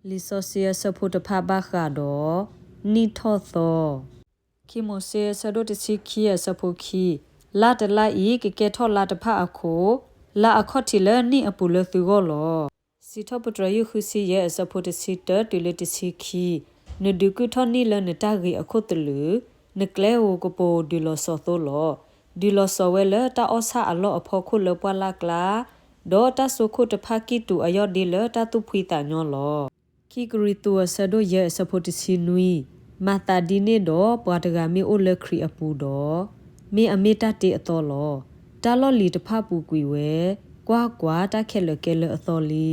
လံာ်စီဆှံအဆၢဖိတဖၣ်ဘၣ်ဃးဒီး နံၣ်ထီၣ်သီ ခံမိၤၡ့အဆၢဒိၣ်တဆံခံအဆၢဖိခံ, လါတလါအံၤကကဲထီၣ်လါတဖၣ်အခိၣ်, လါအခီၣ်ထံးလၢနံၣ်အပူၤလၢသုဂီၢ်လီၤ. စံးထီၣ်ပတြၢၤယုၢ်ဃုဆံယဲၢ်အဆၢဖိတဆံတၢတုၤလၢတဆံခံ, နဒုးကုၢ်ထီၣ်နံၣ်လၢနတၢ်ဂ့ၤအခိၣ်သလုး, နကျဲဧိၤကပိာ်ဧိၤဒုးလီၤစီၤသိလီၤ. ဒုးလီၤစီၤဝဲလၢတၢ်အီၣ်ဆၣ်အလီၢ်အဖီခိၣ်လၢပှၢ်လၢ်ကျါ, ဒီးတၢ်စိခိၣ်တဖၣ်ကံၣ်တူာ်အယီၢ်ဒ့လၢတၢ်သူၣ်ဖှံသးညီလီၤ. ခံကရံၣ်သူးအဆၢဒိၣ်ယဲၢ်အဆၢဖိတဆံနွံ, မၤသးဒ်န့ၣ်ဒီးပှၤတဂၤမ့ၢ်အိၣ်လၢခရံာ်အပူၤဒီး, မ့ၢ်အမ့ၢ်တၢ်တ့အသီလီၤ. တၢ်လီၢ်လံၤတဖၣ်ပူၤကွံာ်ဝဲ, ကွၢ်ကွၢ်, တၢ်ခဲလၢာ်ကဲလၢအသီလံ.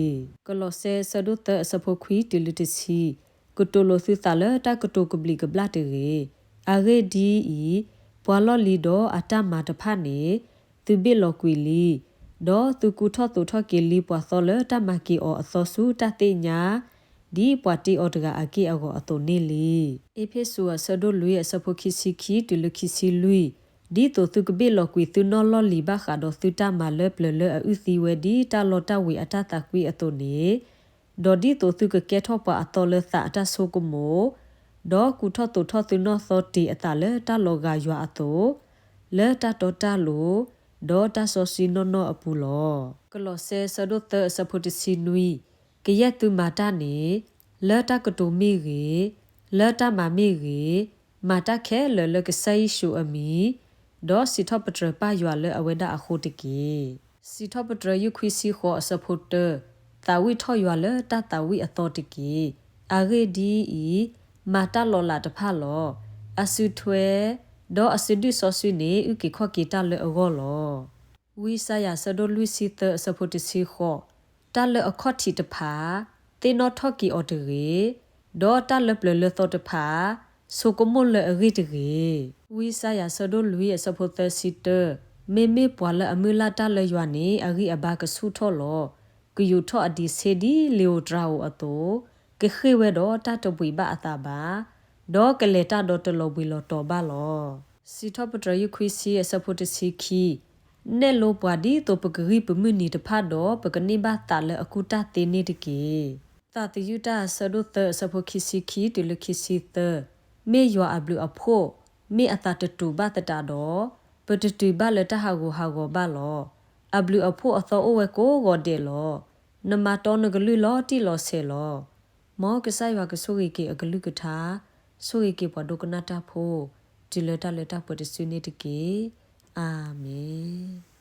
ကလီးစဲအဆၢဒိၣ်သၢအဆၢဖိခွံတုၤလၢတဆံ, ကတိၤလိာ်သုသးလၢတၢ်ကတိၤကဘျံးကဘျၣ်တဂ့ၤ. အဂ့ၢ်ဒ်အံၤ, ပှၤလီၢ်လံၤဒီးအတၢ်မၤတဖၣ်န့ၣ် သုဘ့ၣ်လီၤကွံာ်လံ, ဒီးသုကူထီၣ်သိးထီၣ်က့ၤလံပှၤသီလၢတၢ်မၤက့ၤအီၤအသီဆူတၢ်သ့ၣ်ညါ, ဒ်ပှၤတ့အီၤတဂၤအက့ၢ်အဂီၤအသိးန့ၣ်လံ. အ့းဖ့းစူးအဆၢဒိၣ်လွံၢ်အဆၢဖိခံဆံခံတုၤလၢခံဆံလွံၢ်, ဒ်သိးသုကဘ့ၣ်လီၤကွံာ်သုနီၢ်လီၢ်လံၤဘၣ်ဃးဒီးသုတၢ်မၤလၢပျၢၤလၢအအုၣ်သံဝဲဒ်တၢ်လီတၢ်ဝ့ၤအတၢ်သးကွံအသိးန့ၣ်, ဒီးဒ်သိးသုကကဲထီၣ်ပှၤအသီလၢသးအတၢ်ဆိကမိၣ်, ဒီးကူထီၣ်သိးထီၣ်သုနီၢ်သီတ့ၢ်အသးလၢတၢ်လီၤဂာ်ယွၤအသိး, လၢတၢ်တီတၢ်လိၤ, ဒီးတၢ်စီဆှံနီၢ်နီၢ်အပူၤလီၤ. ကလီးစဲအဆၢဒိၣ်သၢအဆၢဖိတဆံနွံ, ကယဲၢ်သုမၤတၢ်န့ၣ်, လၢတၢ်ကတိၤမ့ၢ်ဂ့ၤ, လၢတၢ်မၤမ့ၢ်ဂ့ၤ, မၤတၢ်ခဲလၢာ်လၢကစၢ်ယ့ၣ်ၡူးအမံၤ, ဒီးစံးထီၣ်ပတြၢၤပၢ်ယွၤလၢအဝဲဒၣ်အဃိတက့ၢ်. စံးထီၣ်ပတြၢၤယုၢ်ခွံဆံဃိးအဆၢဖိတၢ, သးဝံၣ်ထီၣ်ယွၤလၢတၢ်သးဝံၣ်အသီတက့ၢ်. အဂ့ၢ်ဒ်အံၤ, မၤတၢ်လီၤလးတဖၣ်လီၤ. အစုထွဲ, ဒီးအစုဒုၣ်စီဆှံန့ၣ် အုၣ်က့ၤခီၣ်က့ၤတၢ်လၢအဂီၢ်လီၤ. ဝံယၡါယၤအဆၢဒိၣ်လွံၢ်ဆံသၢအဆၢဖိတဆံဃိး, တၢ်လၢအခီၣ်ထံးတဖၣ်, သ့ၣ်နီၣ်ထီၣ်က့ၤအီၤတဂ့ၤ, ဒီးတၢ်လၢပျၢၤလၢသီတဖၣ်, ဆိကမိၣ်လၢအဂ့ၢ်တဂ့ၤ. ဝံယၡါယၤအဆၢဒိၣ်လွံၢ်အဆၢဖိသၢဆံတၢ, မ့မ့ၢ်ပှၤလၢအမုၢ်လၢ်တၢ်လၢယွၤန့ၣ် အဂံၢ်အဘါကဆူၣ်ထီၣ်လီၤ. ကယူာ်ထီၣ်အဒံးဆှၣ်ဒ်လ့ဧိၤတြၤဧိၤအသိး, ကဃ့ၢ်ဝဲဒီးတၢ်တဘှံးဘၣ်အသးဘၣ်, ဒီးကလဲၤတၢ်ဒီးတလီၤဘှံးလီၤတီၤဘၣ်လီၤ. စံးထီၣ်ပတြၢၤယုၢ်ခွံဆံအဆၢဖိတဆံခံ, နဲၣ်လိပှၤဒ်သိးပကဂံၢ်ပမုၢ်နံၤတဖၣ်ဒီး ပကန့ၢ်ဘၣ်သးလၢအကူၣ်တၢ်သ့န့ၣ်တက့ၢ်. သးသယုၢ်တၢ်အဆၢဒိၣ်သၢအဆၢဖိခံဆံခံတုၤလၢခံဆံသၢ, မ့ၢ်ယွၤအဘျုးအဖှိၣ်, မ့ၢ်အသးတတူာ်ဘၣ်သတးဒီး, ပတတုၤဘၣ်လၢတၢ်ဟးဂူာ်ဟးဂီၤဘၣ်လီၤ. အဘျုးအဖှိၣ်အသီအိၣ်ဝဲကိးဂီၤဒဲးလီၤ. နမၤတီနကလုၢ်လီၤတံၢ်လီၤဆဲးလီၤ. မ်ကစၢ်ယွၤကဆိၣ်ဂ့ၤက့ၤအကလုၢ်ကထါ, ဆိၣ်ဂ့ၤက့ၤပှၤဒိကနၣ်တၢ်ဖိ, တုၤလၢတၢ်လၢတၢ်ပှဲၤတစုန့ၣ်တက့ၢ်. အၤမ့ၣ်.